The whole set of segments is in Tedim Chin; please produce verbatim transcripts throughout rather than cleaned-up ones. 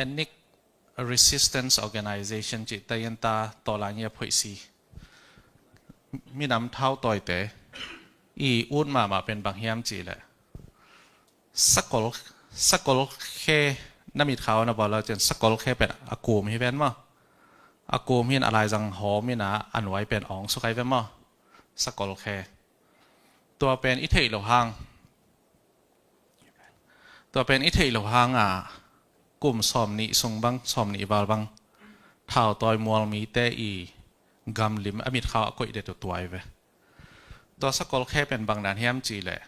Ethnic Resistance Organization cih taienta tawlangia phoihsi minam thautawite i ut mahmah pen bang hiam cihleh, sakol, sakol khe, na mitkha na bawl lo cian sakol khe pen a kum hi ven maw. A kum hin a laizang hawm in a, a nuai pen awng sukai ve maw. Sakol khe. Tua pen i theih lo hang. Tua pen i theih lo hang a, kum sawm nih sung bang, sawm nih val bang, thautawi mual mite i gamlim a mitkha a koih det uh tua hi ve. Tua sakol khe pen bang dan hiam cihleh,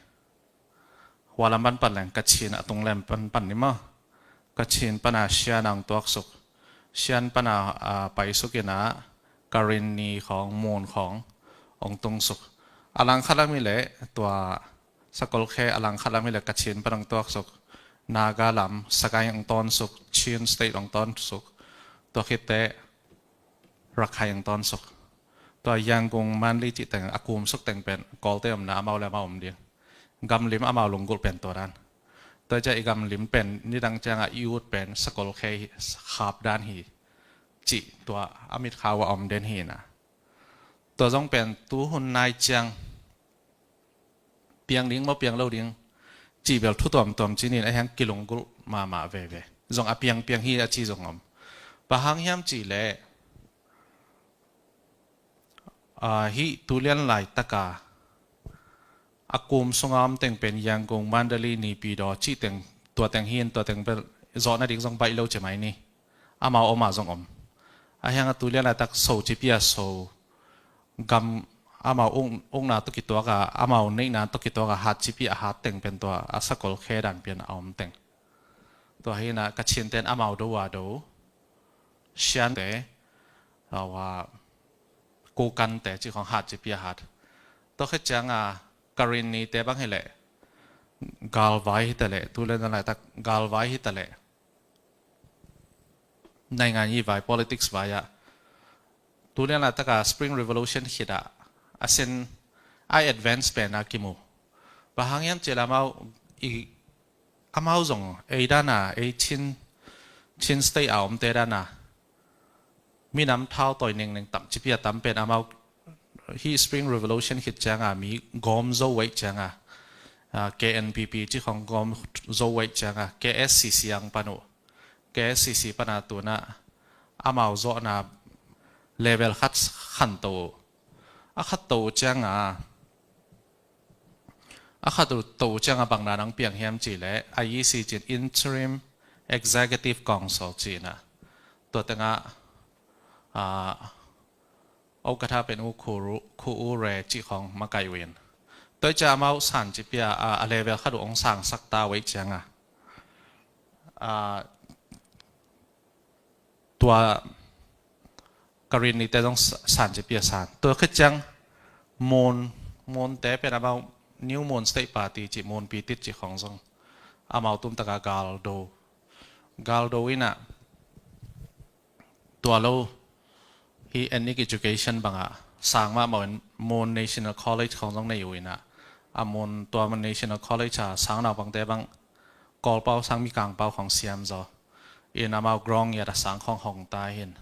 hua lam pan pan leng Kachin a tung lem pan pan ni maw. Kachin pana Shan a hong tuaksuk. Shan pana, a, paisuk in a, Karenni khawng, Mon khawng hong tungsuk. A langkhat lam hileh tua sakol khe a langkhat lam hileh Kachin pan hong tuaksuk. Naga lam, Sagaing hong tawnsuk, Chin State hong tawnsuk. Tua khitteh Rakhine hong tawnsuk. Tua Yangon, Mandalay cih teng a kumsuk teng pen Kawlte omna amau le amau om ding. Gamlim amau lunggulh pen tua dan. Tua ciang i gamlim pen nidang ciangah i ut pen sakol khe hi, khap dan hi, cih tua a mitkha uah a om den hi na. Tua zong pen tu hun nai ciang piang ding maw, piang lo ding, cih bel thu tuamtuam ci-in a hiang kilunggulh mahmah veve. Zong a piangpiang hi a ci zong om. Bang hang hiam cihleh, a, hih tu lian laitaka a kum sunga om teng pen Yangon, Mandalay, Naypyidaw cih teng, tua teng hi in, tua teng bel zawhna ding zong baih lo ci mai ni. Amau om a zong om. A hiang a tu lian laitak So ci pia So gam, amau uk, ukna tawh kituak a, amau neihna tawh kituak a, Hat ci pia Hat teng pen tua a sakol khe dan pian a om teng. Tua hi na Kachin ten amau do a do, Shan te, awa, Kokante cih khawng Hat ci pia Hat. Tua khit ciang a Karenni te bang hileh galvai hi ta leh, tu lian laitak galvai hi ta leh, naingan hi vai, politics vai ah, tu lian laitak a Spring Revolution khit ah a sen, a advance pen a kimu. Bang hang hiam cihleh amau i, amau zong ei dan a, ei Chin, Chin State a omte dan a minam thautawi nengneng tam ci pia tam pen amau hih Spring Revolution khit ciang a mi gawm zo uh ahih ciang a, a, K N P P cih khawng gawm zo uh ahih ciang a, K S C C ang pan uh. K S C C pan a tu-in a amau zawhna level khat khanto uh. A khatto uh ciang a, a khatto uh ciang a bang dan ang piang hiam cihleh, I E C ci-in Interim Executive Council ci-in a, tua teng ah, a, Okatha pen U Khu Ru, Khu U Re cih khawng makai uh in. Tua ciang amau san ci pia a, a level khat uh hong sangsak ta uh ahih ciang a, a, tua Karenni te zong sa-, san ci pia san. Tua khit ciang Mon, Mon te pen amau New Mon State Party cih, Mon Pitit cih khawng zong amau tumtak a galdo. Galdo in a, tua lo, hih ethnic education bang a sang mahmah in Mon National College khawng zong nei uh in a, a Mon, tua Mon National College a sang naupangte bang Kawlpau sang, Mikangpau khawng siam zaw in, amau ground ngiat a sang khawng hong ta hi in.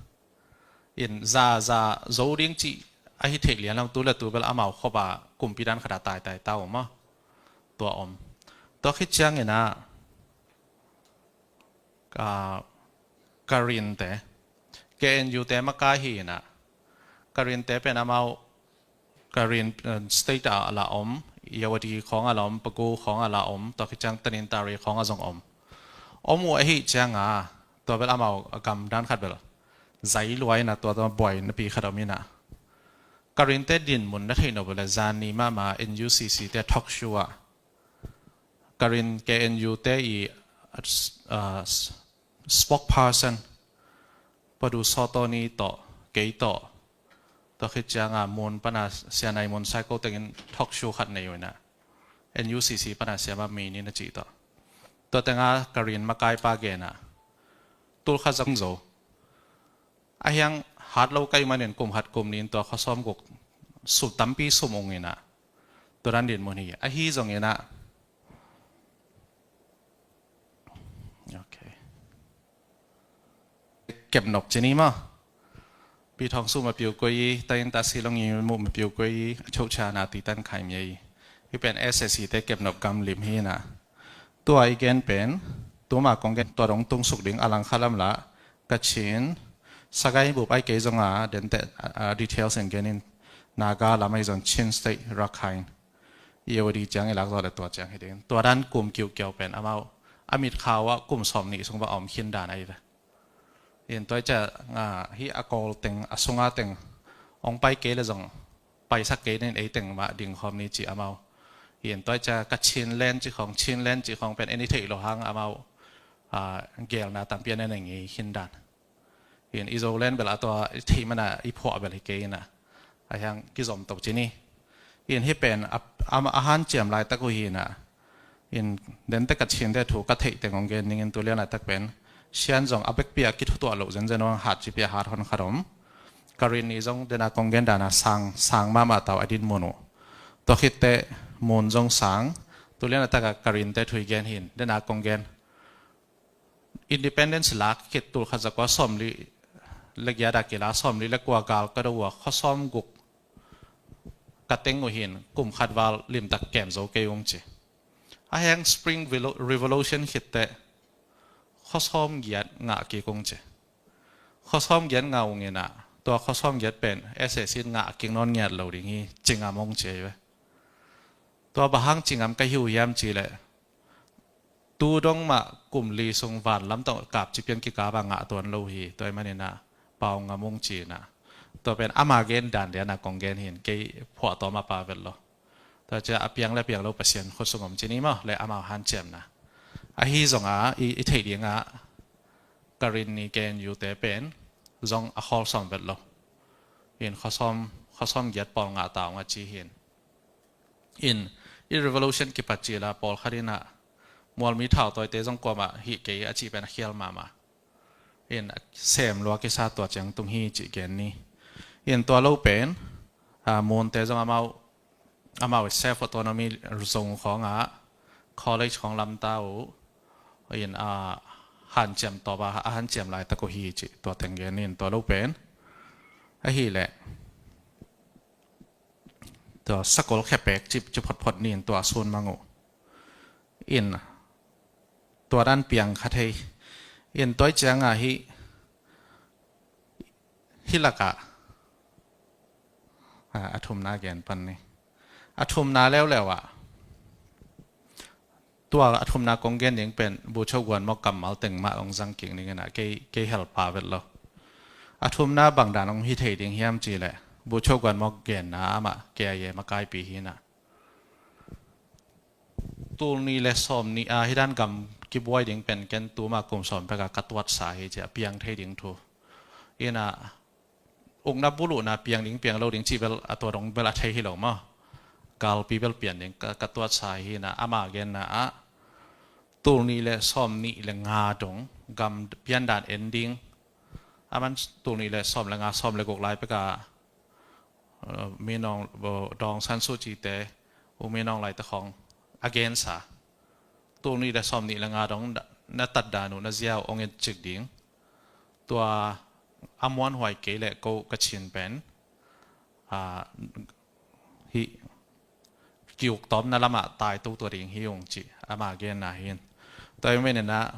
In za, za zo ding cih ahi thei lian lo, tu le tu bel amau khop a kumpi dan khat a taitai ta uh maw. Tua om. Tua khit ciang in a, a, Karen te, K N U te makai hi in a, Karen te pen amau Karen, eh, State ah a la om, Irrawaddy khawng a la om, Pagong khawng a la om, tua khit ciang Tanintharyi khawng a zong om. Om uh ahih ciang a, tua bel amau a gam dan khat bel zai lua in a, tua, tua buaina pi khat om in a. Karen te dinmun na theih nop leh, zan ni mahmah N U C C te talk show ah Karen K N U te i, ah, spokesperson, Padu Sawtawni tawh, kei tawh, tua khit ciang a Mon pan a Sia Nai Mon Sai ko teng in talk show khat nei uh in a, N U C C pan a Sia Ma Min in a cih tawh. Tua teng a Karen makaipa gen a, tul khat zang zo. A hiang hat lo ka hih manin kum khat kum nih in tua khua sawm guk sum tampi sum ung in a, tua dan dinmun hi. Ahi zong in a, okay. kepnop ci ni maw. Pi Thawng Su mapiu koi i, ta in ta si long i mu mapiu koi i, a chohcha na ti tan khai mi i. Hi pen S S C te kepnop gam lim hi na. Tua i gen pen, tuma kong gen tua dong tung suk ding a lang kha lam la, Kachin, Sagai bup ai kei zong a, den te, a, a, details in gen in, Naga lam ai zong Chin State, Rakhine. I o di ciang i lak zaw le tua ciang hi ding. Tua dan kum kiukiau pen amau, a mit khau a kum sawm nih sung va om khin dan ai ve. In tua i cia, a, hi a kawl teng, a sunga teng, ong pai kei le zong, paisak kei nin ei teng mah ding khawm ni ci amau. In tua i cia ka Chinland ci khawng, Chinland ci khawng pen en i theih lo hang amau, a, gelna tampi a nen eng i khin dan. In i Zoland bel a tua i theih mana i phuah bel hi kei ina. A hiang kizom to ci ni. In hi pen a, a, a hanciam laitak uh hi ina. In dente ka Chinte thu ka theih teng ong gen ningin tu lian laitak pen. Sian zong a bekpi a kithutuah loh zenzen ong hat ci pi a hat hon khat om. Karin ni zong dena kong gen dana sang, sang mahmah tau a din mun uh. Tua khitte mun zong sang. Tu lian laitak a Karinte thu i gen hin. Dena kong gen. Independence lak khit tul khat za kua sawmli le giat a kila sawmli le kua gal ka do ua khuasawm guk ka teng uh hin kum khat val limtak kem zo kei ung ci. A heng Spring Revolu-, Revolution khitte khuasawm giat ngah kik ung ci. Khuasawm giat ngah ung ina tua khuasawm giat pen S S C in ngah kik nawn ngiat lo ding hi ci ngam ung ci ei ve. Tua bang hang ci ngam ka hi uh hiam ci le tu dong mah kum li sung van lam tawh kap ci pian kikap a ngah tuan lo hi. Tua i manin ah pau ngam ung ci na. Tua pen ama gen dan lian a kong gen hin kei phuah tawm a pa vet lo. Tua cia a piang le piang lo Pasian khut sung om ci ni maw le amau hanciamna. Ahi zong a i, i theih ding ah Karin ni K N U te pen zong a khawl sawm vet lo. In khuasawm, khuasawm giat pawl ngah ta ung a ci hin. In i revolution kipat ci la pawlkhat in ah mualmi thautawite zong kuamah hih kei a cih pen a khial mahmah. In sem lua kisa tua ciang tung hi cih gen ni. In tua lo pen, a, munte zong amau, amau self autonomy zong khawngah college khawng lamta uh. In a hanciam tawp a, a hanciam laitak uh hi cih tua teng gen ni in tua lo pen. Ahileh. Tua sakol khepek cip ci photphot ni in tua sun mang uh. In tua dan piang kha thei. In tua i ciang a hi, hi lak ah, a, a thumna gen pan ni. A thumna leuleu ah. Tua a thumna kong gen ding pen Bucho Guan Mok kammal teng mah ong zang kik ning ina kei, kei hel pa vet lo. A thumna bang dan ong hi thei ding hiam ci le Bucho Guan Mok genna amah K I A makaipi hi na. Tul ni le sawm ni a hi dan gam kibuai ding pen ken tuma kum sawm pek a ka tuatsa hi ci a piang thei ding thu. Ina ukna buluhna piang ding piang lo ding cih bel a tua dong bel a thei hi lo maw. Galpi bel pian ding ka, ka tuatsa hi na ama genna ah tul ni le sawm ni le nga dong gam pian dan en ding. Aman tul ni le sawm le nga sawm le guk lai pek a, uh, minong, uh, dawng san su ci te u minong lai te khawng a gensa. Tul ni le sawm ni le nga dong na, na tat dan uh na ziau ong et cik ding. Tua a muanhuai kei le ko ka Chin pen, a, hi kiuk tawmna lamah tai tu tua ding hi ung ci ama genna hin. Tua i menina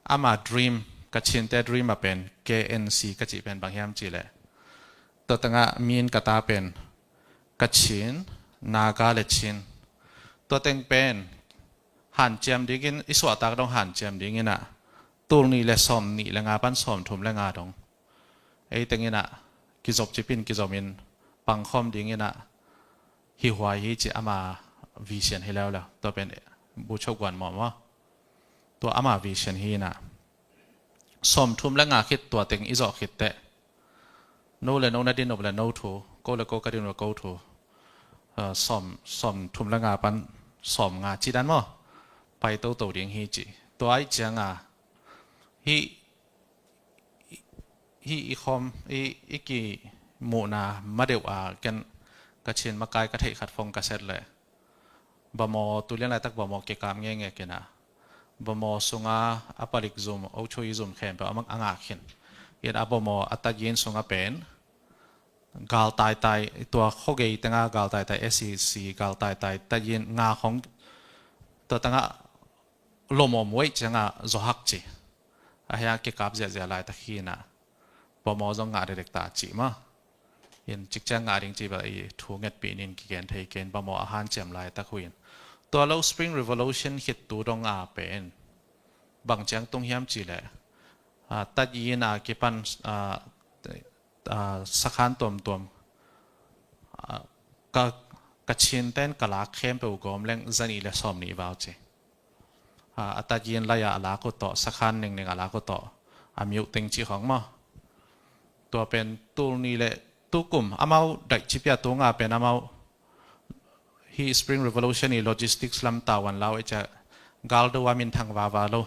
ama dream ka Chinte dream a pen K N C ka cih pen bang hiam ci le. Tua tengah min ka ta pen ka Chin, Naga le Chin. Tua teng pen hanciam dingin i suahtak dong hanciam dingin ah tul ni le sawm ni le nga pan sawm thum le nga dong. Ei tengin ah kizop cipin kizomin pangkhawm dingin ah hi huai hi ci ama vision hi leuleu. Tua pen Bucho Guan Mok maw. Tua ama vision hi na. Sawm thum le nga khit tua teng i zawh khit teh. No le no na din nop le no thu, ko le ko ka din nop le ko thu. Ah, sawm, sawm thum le nga pan sawm nga ci dan maw. Pai toto ding hi ci. Tua i ciang a hi, hi i khawm, i, i kimuhna madeuh a ken ka Chin makai ka theih khat fong ka set le. Bamaw tulian laitak Bamaw kikam ngenge kina. Bamaw sunga a palik zum, ochui zum khempeuh a ngak khin. In a bawmaw a tayin sungah pen gal taitai, tua khogei tengah gal taitai, S E C gal taitai tayin nga khong tua tengah lomom weih ciangah zawhak ci. A hiang kikap ziahziah laitak hi inah bawmaw zong ngah dekdek ta cih maw. In cikciang ngah ding cih bel i thu ngetpih nin kigen thei kei in bawmaw a hanciam laitak uh in. Tua lo Spring Revolution khit tu dong a pen bang ciang tung hiam cih leh, a, tayin a kipan, a, a, sakhan tuamtuam, a, ka, ka Chin ten ka lak khempeuh gawm leng zanih le sawmnih val ci. A, a tayin lai-ah a lak uh tawh, sakhan ningning a lak uh tawh, a miuh teng cih khawng maw. Tua pen tul nih le tukum amau daih cipia tunga pen amau hi Spring Revolution i logistics lam tawan lau i ciah galdo a minthang vava lo.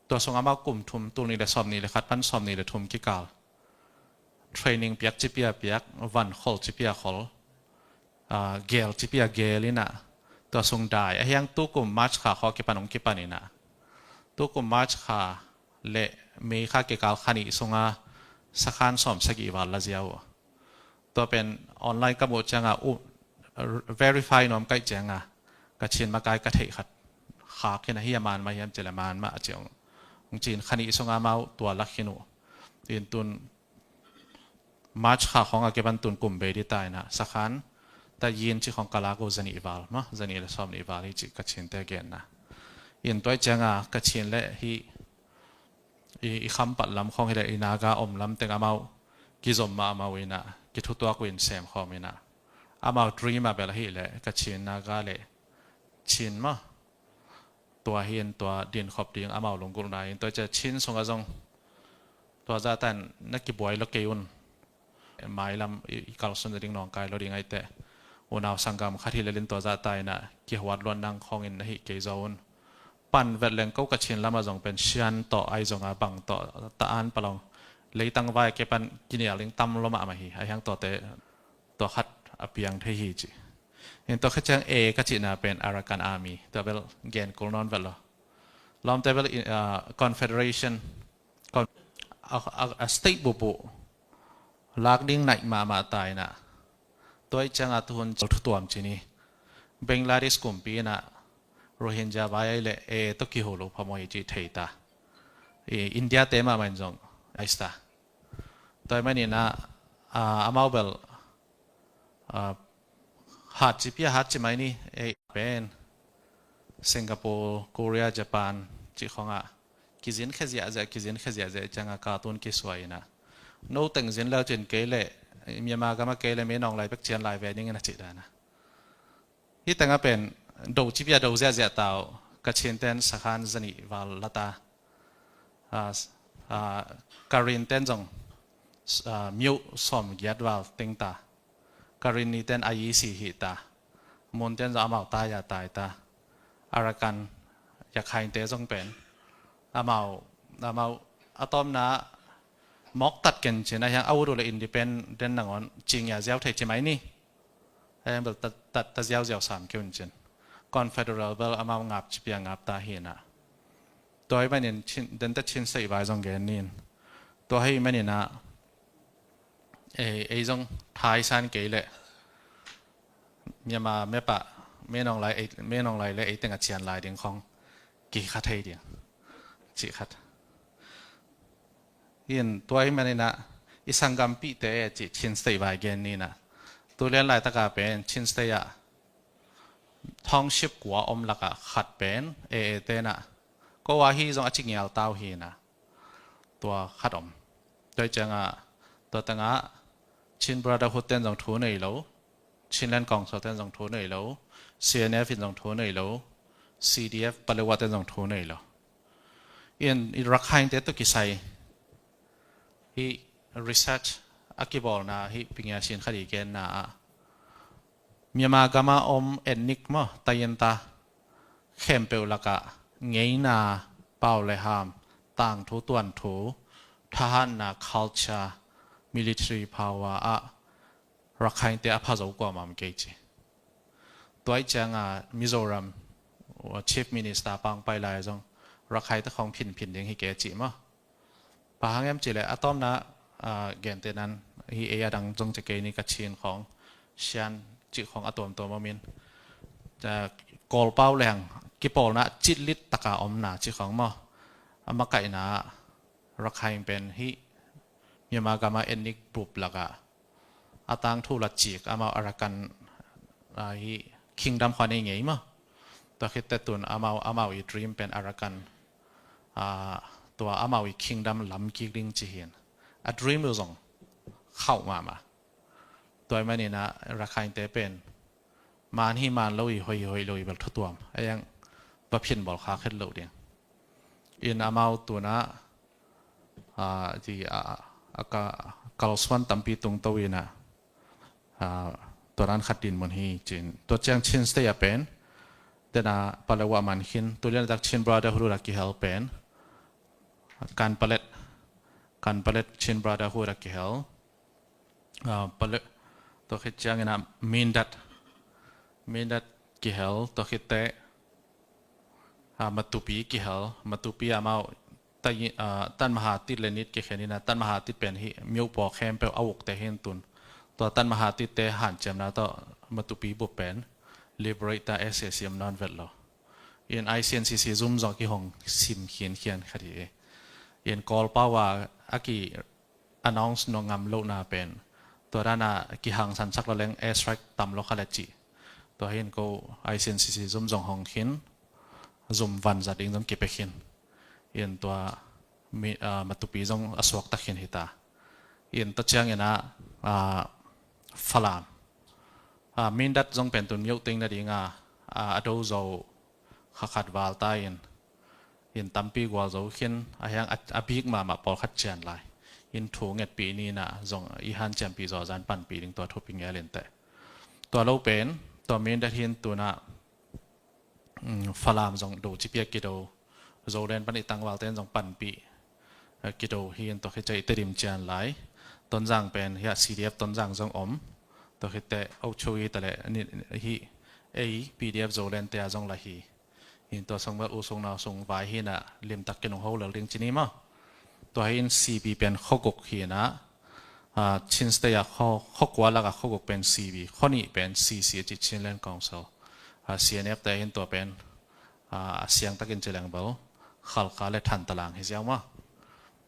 Tua sung amau kum thum, tul nih le sawmnih le khat pan sawmnih le thum kikal training piak cipia piak, van khol cipia khol, a, gel cipia gel inah tua sung dai. A hiang tukum March kha khawng kipan hong kipan inah tukum March kha le May kha kikal kha nih sunga sakhan sawm sagih val la ziau uh. Tua pen online ka muh cianga uh, verify nuam kaih cianga ka Chin makai ka theih khat khak inah hi a man mah hiam cih leh man mah a ci hong, hong ci in kha nih sunga amau tua lak khin uh. In tun March kha khawng a kipan tun kum bei dita inah sakhan tayin cih khawng ka lak uh zanih val maw, zanih le sawmnih val hi cih ka Chin te genna. In tua i cianga ka Chin le hi i, i khampat lam khawng hi le i Naga om lam teng amau kizom mah amau inah kithutuak uh in sem khawm inah amau dream a bel hi le ka Chin Naga le Chin maw. Tua hi in tua din khop ding amau lunggulhna in tua i ciah Chin sungah zong tua zahtan na kibuai lo kei un. Mailam i, i kalsun ding nawngkai lo ding aite unau sanggam khat hi lelin tua zahta inah kihuat luat nang khawngin na hih kei zo un. Pan vet leng ko ka Chin lamah zong pen Shan tawh ai zonga bang tawh ta an palong leitang vai ke pan kinial ding tam lo mahmah hi. A hiang tuate tua khat a piang thei hi ci. In tua khat ciang e ka cihna pen Arakan Army tua bel gen kul nawn vet lo. Lawmte bel in, ah, Confederation, con-, a, a, a state bup uh lak ding naih mahmah ta inah tua i cianga tuhun thutuam ci ni. Bangladesh kumpi inah Rohingya vai ai le e tawh kihul uh phamawh hi cih thei ta. I India te mahmah in zong ais ta. Tua i man inah, a, amau bel, a, hat ci pia hat ci mai ni, e pen Singapore, Korea, Japan cih khawngah kizin khe ziahziah, kizin khe ziahziah cianga katun kisuai inah no teng zin leu cin kei le Myanmar gama kei le Myanmar lai bek cian lai ve ning inah cih dana. Hi tengah pen do ci pia do ziahziah tau ka Chin ten sakhan zanih val lata. A, a, Karen ten zong, a, miuh sawm giat val teng ta. Karen ni ten a isi hi ta. Mun ten zong amau tai a tai ta. Arakan Yakhain te zong pen amau, amau a tawmna mawk tat ken cin a hiang a udu le independent nangawn cing ya ziau thei ci mai ni. A hiang bel tat, tat, tat ziau ziau sam kiun cin. Confederal bel amau ngap ci pia ngap ta hi na. Tua hi manin Chin, dente Chin State vai zong gen nin. Tua hi manin ah, ei, ei zong thaisan kei leh Myanmar map ah Menawng lai, ei, Menawng lai le ei teng a cian lai ding khong kikha thei ding. Cih khat. In tua hi manin ah i sanggampihte cih Chin State vai gen nin ah. Tu lian laitaka pen Chin State ah township kua om lakah khat pen A A te na. Ko a hi zong a ci ngial tau hi na. Tua khat om. Tua hi ciangah, tua tengah Chin Brotherhood ten zong thu nei lo. Chinland Council ten zong thu nei lo. C N F in zong thu nei lo. C D F Paletwa ten zong thu nei lo. In, in Rakhine te tawh kisai hi research a kibawlna hi pingia sin khat i genna ah Myanmar gama om ethnic maw, tayinta khempeuh lakah ngeina, pau le ham, tangthu tuanthu, thahatna, culture, military power ah Rakhine te a pha zo kuamah om kei ci. Tua hi cianga Mizoram Chief Minister pang pai lai zong Rakhine te khong phinphin ding hi kei ci maw. Bang hang hiam cih leh a tawpna, ah, gentehna-in hih ei a dang zong ci kei ni, Kachin khawng, Shan cih khawng a tuamtuam om in, ah, Kawlpau leng kipawlna citlit taka omna cih khawng maw. A makaihna Rakhine pen hih Myanmar gam a ethnic group lakah a tangthu la cik amau Arakan, ah, hih kingdom khawng nei ngei maw. Tua khit teh tun amau, amau i dream pen Arakan, ah, tua amau i kingdom lam kik ding ci hi in. A dream uh zong khauh mahmah. Tua ahih manin ah Rakhine te pen man hi man lo hi, hoih hi hoih lo hi bel thutuam a iang va phin bawl khak het lo ding. In amau tun ah, ah, ti, ah, a ka, kalsuan tampi tungto in ah, ah, tua dan khat dinmun hi ci-in. Tua ciang Chin State ah pen, tena Paletwa man khin, tu lian tak Chin Brotherhood a kihel pen, Kanpalet, Kanpalet Chin Brotherhood a kihel. Ah, Palet, tua khit ciangin ah Mindat, Mindat kihel, tua khit teh, ah, Matupi kihel, Matupi amau, ta-, ah, Tat Mahatit le Nit kikhen in ah, Tat Mahatit pen hih Myopo khempeuh a ukte hi in tun. Tua Tat Mahatit te hanciamna tawh Matupi bup pen liberate ta, S A C om nawn vet lo. In I C N C C zum zong kihong sim khinkhian khat hi. In Kawlpau a, a ki announce nawn ngam lohna pen, tua dan a kihangsansak lo leng airstrike tam lo kha le cih. Tua hi in ko I C N C C zum zong hong khin, zum van zat ding zong kipia khin. In tua mi, ah, Matupi zong a suakta khin hi ta. In tua ciangin ah, ah, Falam, ah, Mindat zong pen tun Myo Theing nading a, ah, a do zo kha khat val ta in, in tampi gualzo khin, a hiang a, a bik mahmah pawlkhat cian lai. In thu ngetpih ni in ah zong i hanciampih zawh zah in panpih ding tua thupi ngel in teh. Tua lo pen, tua Mindat hi in tun ah, mm, Falam zong do ci pia kido. Zoland pan i tangvalte in zong panpih, eh, kido hi in tua khit ciang i Tedim cian lai. Tonzang pen hiah C D F Tonzang zong om. Tua khit teh Ocho i ta le ni, hih ei P D F Zoland te a zong la hi. In tua sung bel u sung nau sung vai hi in ah limtak kinung ho lel ding ci ni maw. Tua hi in C B pen khuaguk hi in ah, ah, Chin State a khua, khuakua lak a khuaguk pen C B, khuanih pen C C a ci, Chinland Council. Ah, C N F te hi in tua pen, ah, a siangtakin ci leng bel Khalkha le Thantalang hi ziau maw.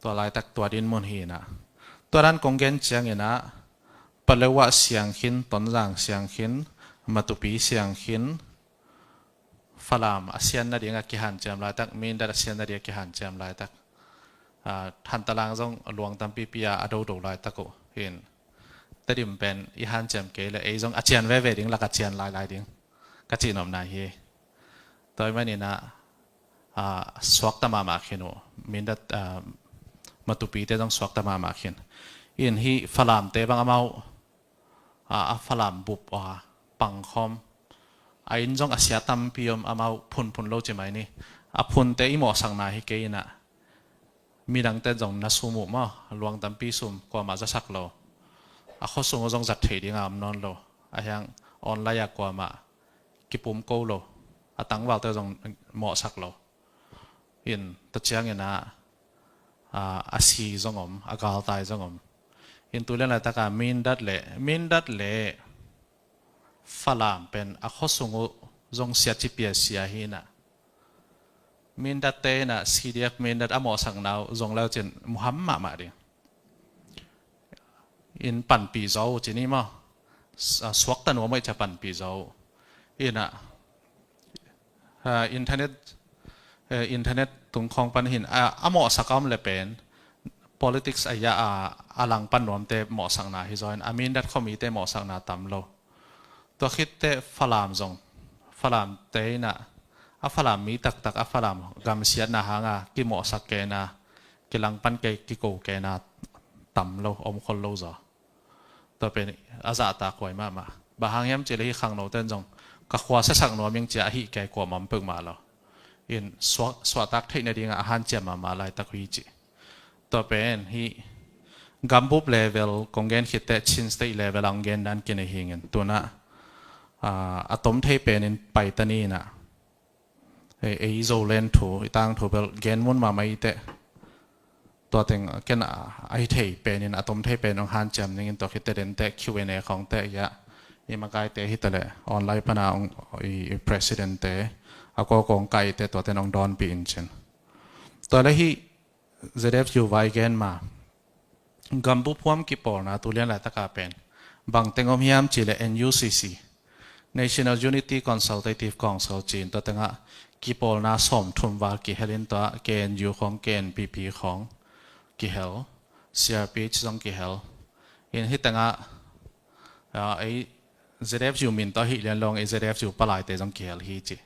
Tua laitak tua dinmun hi in ah. Tua dan kong gen ciangin ah Paletwa siang khin, Tonzang siang khin, Matupi siang khin, Falam a sian nading a kihanciam laitak, Mindat a sian nading a kihanciam laitak, ah, Thantalang zong luang tampipi a a dodo laitak uh hi in. Tedim pen i hanciam kei le ei zong a cian veve ding lak a cian lailai ding ka cih nopna hi. Tua ahih manin ah, ah, suakta mahmah khin uh. Mindat, ah, Matupi te zong suakta mahmah khin. In hih Falam te bang amau, a, a Falam bup a pangkhawm. A inn zong a sia tampi om, amau phunphun lo ci mai ni. A phunte i mawhsakna hi kei in ah, midangte zong na sum uh maw, luang tampi sum, kuamah zasak lo. A khuasung uh zong zat theih ding a om nawn lo. A hiang online a kuamah kipum ko lo. A tangvalte zong mawhsak lo. In tua ciangin ah, a, a si zong om, a galtai zong om. In tu lian laitak a Mindat le, Mindat le Falam pen a khuasung uh zong sia ci pia sia hi in ah, Mindat te in ah C D F Mindat a mawhsakna uh zong le uh cin muham mahmah ding. In panpih zo ci ni maw. S-, ah, suakta nuam uh i cia panpih zo. In ah, ah, internet, eh, internet tung khawng pan hi in, ah, a mawhsak a om le pen politics a ia a, a langpan nuamte mawhsakna hi zaw in, a Mindat khuamite mawhsakna tam lo. Tua khit teh Falam zong, Falam te in ah, a Falam mi taktak, a Falam gamsiatna hang a kimawhsak kei na, kilangpan kei, kiko kei na tam lo, om khol lo zaw. Tua pen a zahtak huai mahmah. Bang hang hiam cih leh hih khangnote in zong ka khua siasak nuam ing ci a, ahih kei kuamah om peuhmah lo. In suah, suahtak theih nading a a hanciam mahmah laitak uh hi ci. Tua pen hih gambup level kong gen khit teh Chin State level a hong gen dan kinei hi ing in. Tun ah, ah, a tom thei pen in pai ta ni in ah, ei, ei Zoland thu, i tangthu bel gen mun mahmah i teh. Tua teng ken a, a hi thei penin, a tom thei pen hong hanciam ningin, tua khit teh dente Q and A khawng teh ia, i makaite hi taleh online pana hong, i, i president te, a kawkaw hong kaite, tua ten hong dawnpih in cin. Tua le hih Z F U vai gen ma, gambup huam kipawlna tu lian laitaka pen bang teng om hiam cih leh N U C C, National Unity Consultative Council cin, tua tengah kipawlna sawmthum val kihel in, tua K N U khawng, K N P P khawng kihel, C R P H zong kihel. In hih tengah, ah, ei Z F U min tawh hih lian lo-in ei Z F U palaite zong kihel hi ci.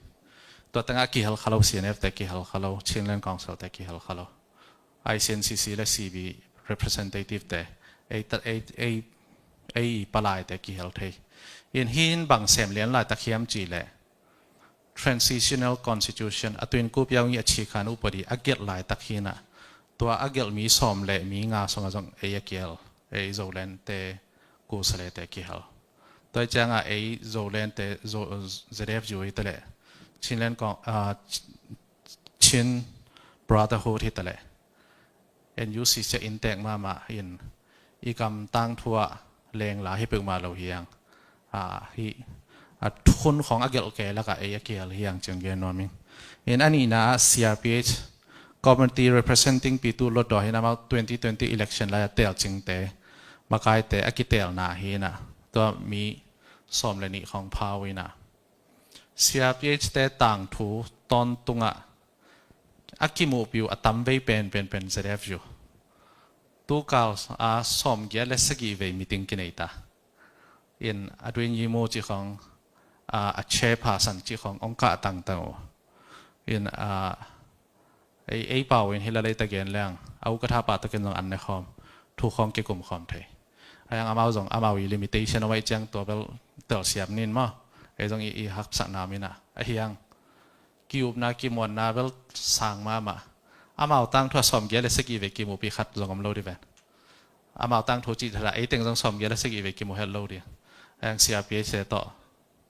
Tua tengah kihel kha lo, C N F te kihel kha lo, Chinland Council te kihel kha lo, I C N C C le C B representative te, ei ta-, ei, ei, ei palaite kihel thei. In hih in bang sem lian laitak hiam cih leh Transitional Constitution, a tuin kupiau i a chikhan upadi a gelh laitak hi-in ah, tua a gelh mi sawm le mi nga sungah zong ei a kihel, ei Zolente, Kusalete kihel. Tua hi ciangah ei Zolente, Zo-, Z F U hi taleh, Chinland Kong-, ah, Chin Brotherhood hi taleh, N U C C a inntek mahmah in, i gam tangthu ah lengla hi peuhmah lo hi hang. Ah, hih a thukhun khawng a gelh kei lakah ei a kihel hi hang ci-in gen nuam ing. In a nihna ah C R P H, Community Representing Pitu Hlutdaw hi-in amau twenty twenty election lai-a telcingte, makaite a kitelna hi-in ah, tua mi sawm le nih khawng pha uh hi-in ah, C R P H te tangthu tawntungah a kimuhpih uh a tamvei penpen pen Z F U. Tukal a sawmgiat le sagih vei meeting kinei ta. In a duin yimu cih khawng, a, a chairperson cih khawng hong kah tangtang uh. In, a, ei, ei pau in hi la lei ta gen leng, a ukatha pa tawh ken zong an ne khawm, thu khawng kikum khawm thei. Ahi hang amau zong, amau i limitation om ahih ciang tua bel telsiam ni maw. Ei zong i, i haksatna om in ah. Ahi hang ki-upna, kimuanna bel sang mahmah. Amau tangthu a sawmgiat le sagih vei kimuhpih khat zong om lo ding ven. Amau tangthu cih thadah, ei teng zong sawmgiat le sagih vei kimu het lo ding. Ahi hang C R P H te tawh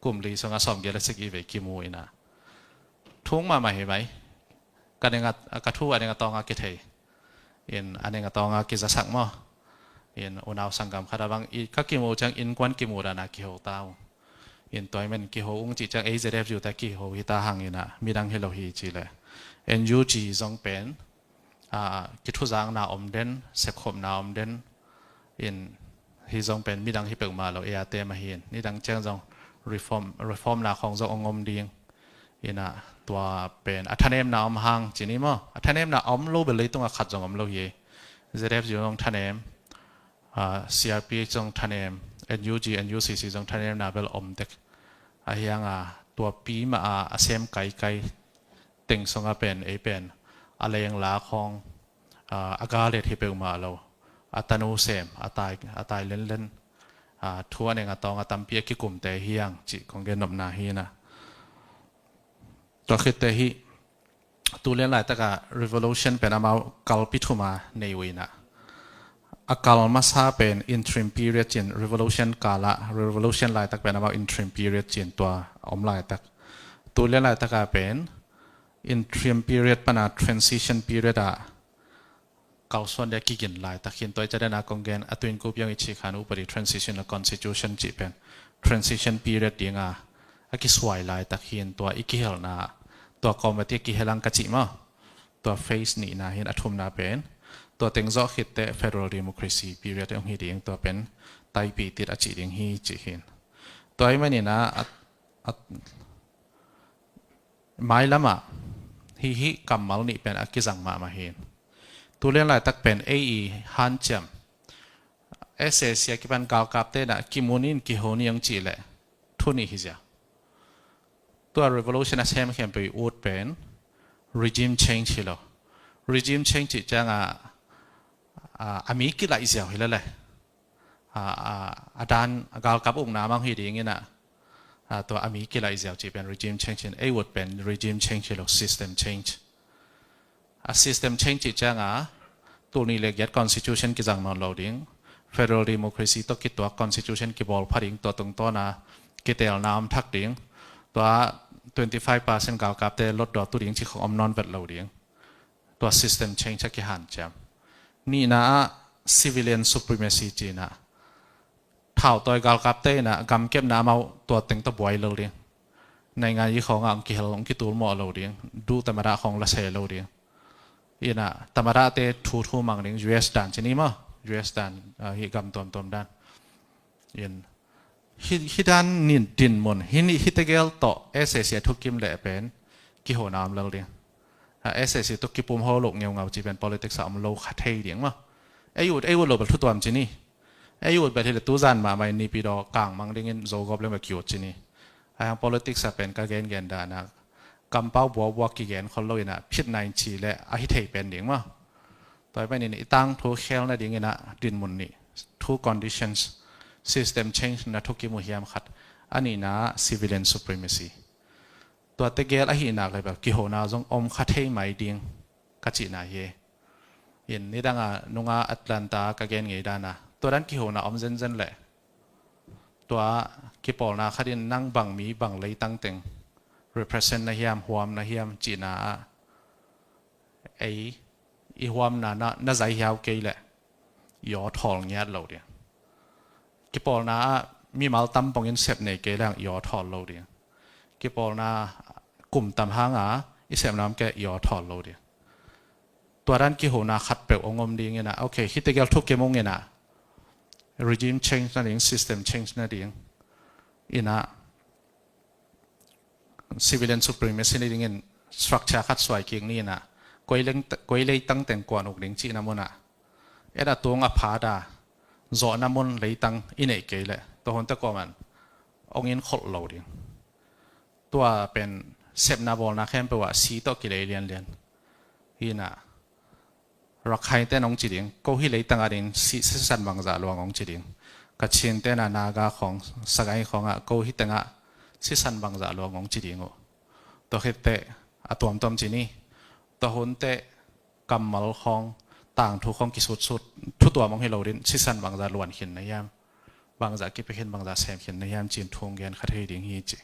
kum li sungah sawmgiat le sagih vei kimu in ah. Thung mahmah hi mai. Ka ning a, ka thu a ning a tawng a kithei. In a ning a tawng a kizasak maw. In unau sanggam khat a bang, i, ka kimu ciang innkuan kimu dan a kiho ta ung. In tua ahih manin kiho ung cih ciang ei Z F U te kiho hi ta hang in ah, midang hi lo hi ci leh. N U G zong pen, a, kithuzakna om den, sepkhopna om den, in hih zong pen midang hi peuhmah lo, ei a tem ahi in. Nidang ciang zong reform, reformna khawng zong hong om ding. In ah tua pen a thanemna om hang ci ni maw. A thanemna a om lo bel leitungah khat zong om lo hi. Z F U zong thanem, a, C R P H zong thanem, N U G, N U C C zong thanemna bel om tek. Ahi hang a, tua pi mah a, a sem kaikai teng sungah pen, ei pen a lengla khawng, a, a galet hi peuhmah lo, a tanu sem, a tai, a tai lenlen, a, thu a ning a tawng a tampi a kikumte hi hang cih kong gen nopna hi in ah. Tua khit teh hih tu lian laitaka revolution pen amau kalpi thum a nei uh in ah. A kal masa pen interim period ci-in, revolution kal ah, revolution laitak pen amau interim period ci-in tua om laitak. Tu lian laitaka pen interim period pan a transition period ah kalsuan dia kigin laitak hi in, tua i ca den a kong gen, a tuin kupiau i chikhan upadi transitional constitution cih pen transition period ding a, a kisuai laitak hi in, tua i kihelna, tua committee a kihel hang ka cih maw. Tua phase nihna hi in, a thumna pen tua teng zawh khit teh federal democracy period hong hi ding, tua pen taipih tit a cih ding hi cih hi in. Tua ahih manin a, a, a mailam ah hih, hih kammal nih pen a kizang mahmah hi in. Tu lian laitak pen ei i hanciam, S A C a kipan galkapte in ah kimu ni in, kiho ni in hong cih leh thu nih hi ziau. Tua revolution a sem khempeuh i ut pen regime change hi lo. Regime change cih ciang a, a, a mi kilaih ziau hi lel e. A, a, a dan, a galkap ukna mah hong hi ding in ah, a, tua a mi kilaih ziau cih pen regime change hi in, ei ut pen regime change hi lo, system change. A system change cih ciang a, tul nih le giat constitution kizang nawn lo ding, federal democracy tawh kituak constitution kibawl pha ding, tua tungtawn a kiteelna om thak ding, tua twenty five percent galkapte lotdaw tu ding cih khawng om nawn vet lo ding. Tua system change a kihanciam. Nihna ah civilian supremacy ci-in ah, thautawi galkapte in ah gamkepna amau tua teng tawh buai lo ding. Naingan i khawng ah hong kihel, hong kitul mawh lo ding. Duh tamada khawng la se lo ding. In ah tamadate thu thu mang ding, U S dan ci ni maw. U S dan, ah, hih gam tuamtuam dan. In hih, hih dan nin dinmun, hih ni, hih tegel tawh S A C a thukim leh pen kihona om lo ding. Ah, S A C tawh kipum ho lo ngeungau ci pen politics ah om lo kha thei ding maw. Ei ut, ei ut lo bel thu tuam ci ni. Ei ut bel hi leh tuzan mahmah in Naypyidaw kang mang dingin Zogawp leng bel ki-ut ci ni. Ahi hang politics ah pen ka gengen dan ah kampau buakbuak kigen khol lo in ah phit na in ci leh a hi thei pen ding maw. Tua ahih manin i tangthu khel nadingin ah dinmun nih, two conditions, system change na thukim uh hiam khat, a nihna ah civilian supremacy. Tua tegel ahih nak leh bel kihona zong om kha thei mai ding ka cihna hi. In nidang a nunga Atlanta ka gen ngei dan a, tua dan kihona om zenzen leh tua kipawlna khat in nang bang mi, bang leitang teng represent na hiam, huam na hiam cihna ah ei i huamna na, na zai hiau kei leh i aw thawl ngiat lo ding. Kipawlna ah mimal tam pongin sep nei kei leng i aw thawl lo ding. Kipawlna kum tam hanga i sepna om kei i aw thawl lo ding. Tua dan kihona khat peuh hong om dingin ah, okay, hih tegel thukim ung in ah, regime change nading, system change nading in ah, civilian supremacy nadingin structure khat suai kik ni in ah, koi leng, koi leitang teng kuan uk ding cihna mun ah, et a tung a phat a, zawhna mun leitang i neih kei leh tua hunte kuaman hong in kholh lo ding. Tua pen sepna bawlna khempeuh ah si tawh kilei lianlian. Hi in ah, Rakhainte in hong ci ding, ko hih leitang adingin si, sisan bangzah luang hong ci ding. Kachinte in ah Naga khawng, Sagaing khawng ah, ko hih tengah sisan bangzah luang hong ci ding uh. Tua khitteh a tuamtuam ci ni. Tua hunte kammal khawng, tangthu khawng kisutsut, thu tuam hong hi lo ding, sisan bangzah luan khin na hiam, bangzah kipia khin, bangzah sem khin na hiam ci-in thu hong gen kha thei ding hi ci.